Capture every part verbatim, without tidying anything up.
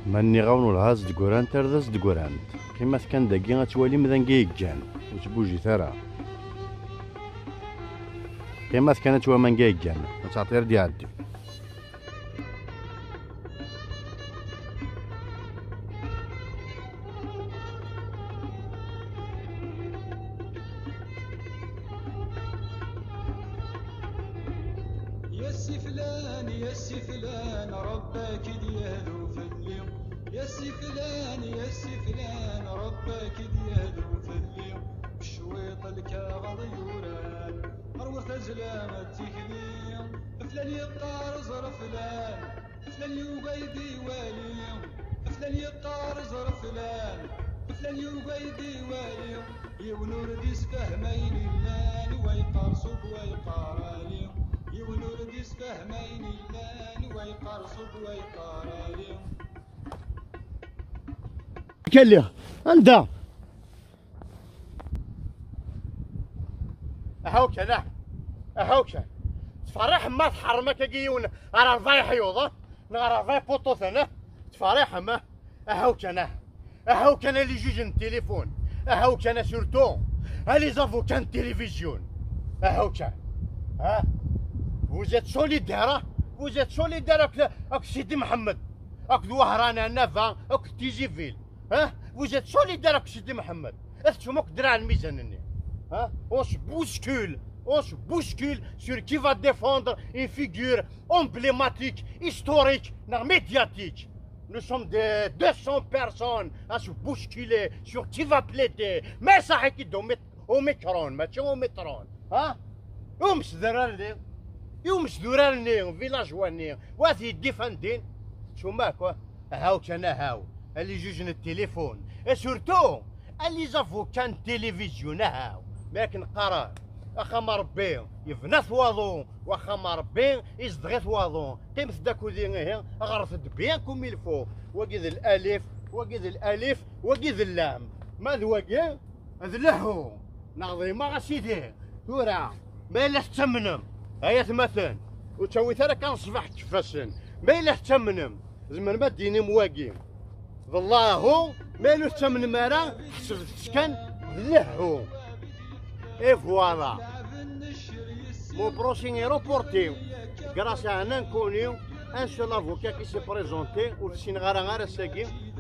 Ma nniɣ-awen welha as-d-gurant, ar d as-d-gurant. Qqimat kan dagi ad twalim d anga yeggan, ur ttbujit ara. Qqimat kan ad twam anga yeggan, ad tɛeṭṭir d-iɛeddi. يا السفلان، يا السفلان، ربك يهدو فلي. يا السفلان، يا السفلان، ربك يهدو فلي. بشويط الكاغذ يوران، روث أزلام التكلي. فلان يقار زر فلان، فلان يوغي ديوالي. فلان يقار زر فلان، فلان يوغي ديوالي. يونور ديس فهمين اللان ويقار صب ويقار علي. يونور ديس فهمين اللان ويقار صب ويقار علي. كان ليها عندها. هاو كان، هاو كان. تفرح ما تحرمك يون على رباي حيوضة، نغ رباي بوطوثنا. تفرح ما. هاو كان، هاو كان اللي جوج التليفون. هاو كان سورتو. هالي زافو كان تلفزيون. هاو كان. ها؟ Vous êtes solidaire, vous êtes solidaire avec سيدي محمد. Avec وهران نافا، avec تيزيفيل. Hein? Vous êtes solidaire avec سيدي محمد. Est-ce que tu moques de la mise en année? Hein? On se bouscule, on se bouscule sur qui va défendre une figure emblématique, historique, non, médiatique. Nous sommes des deux cents personnes à se bousculer sur qui va plaider. Mais ça, qui doit mettre au micron, mais tu au micron. Hein? Ums درارني، يومس درارني، فيلاجواني، وهذه ديفاندين. شو ماكو؟ هاو كان هاو. اللي جوج التليفون. Et surtout, اللي زافو كان تلفزيون هاو. لكن قرار. أخا ما ربي يبنى ثواضو، وأخا ما ربي يزدغي ثواضو. قيمت داكو دي هي، غرفت بيان كوم يلفو. وقيد الألف، وقيد الألف، وقيد اللام. ما ذواقي؟ هذا لهو. نعظيم ما غسيدي. ثورة. ما إلا تتمنم. هيا ثمثن. وتسوي ثلاثة كان صباح تفسن. ما إلا تتمنم. زمن ما ديني مواقي. والله هو ما إلا تتمنم أنا حسب تسكن. لهو. Et voilà. Mon prochain est reporté grâce à un inconnu, un seul avocat qui s'est présenté, ou sinon,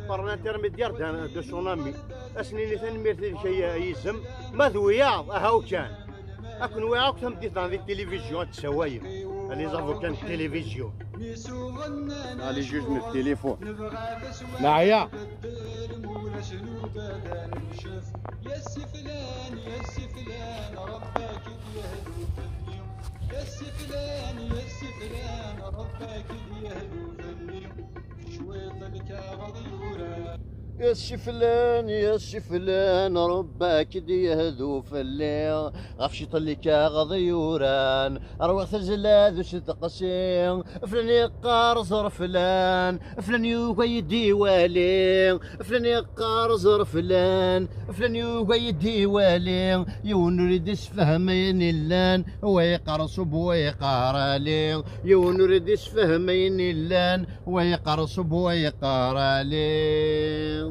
par l'intermédiaire d'un, de son ami. Asnini tanemmirt-ik ay yizem, ma d wiyaḍ, ahaw kan. Akken wiyaḍ akk tameddit di tilivizyu ad tsawayem. Allez, avocats de télévision. Allez, juge de téléphone. Neɛya. يا السفلان، يا السفلان، ربك يهدو فلي. يا السفلان، يا السفلان، ربك يهدو فلي. شويط الكاغذ يوران. يا السفلان، يا السفلان، ربك يهدو فلي. غف شيط الكاغذ يوران، روح تزلاد وستقسي. فلان يقار زر فلان، فلان يوغي ديوالي. فلان يقار زر فلان، فلان يوغي ديوالي. يون ولد يسفهم ين اللان، ويقار صب ويقار علي. يون ولد يسفهم ين اللان، ويقار صب ويقار علي.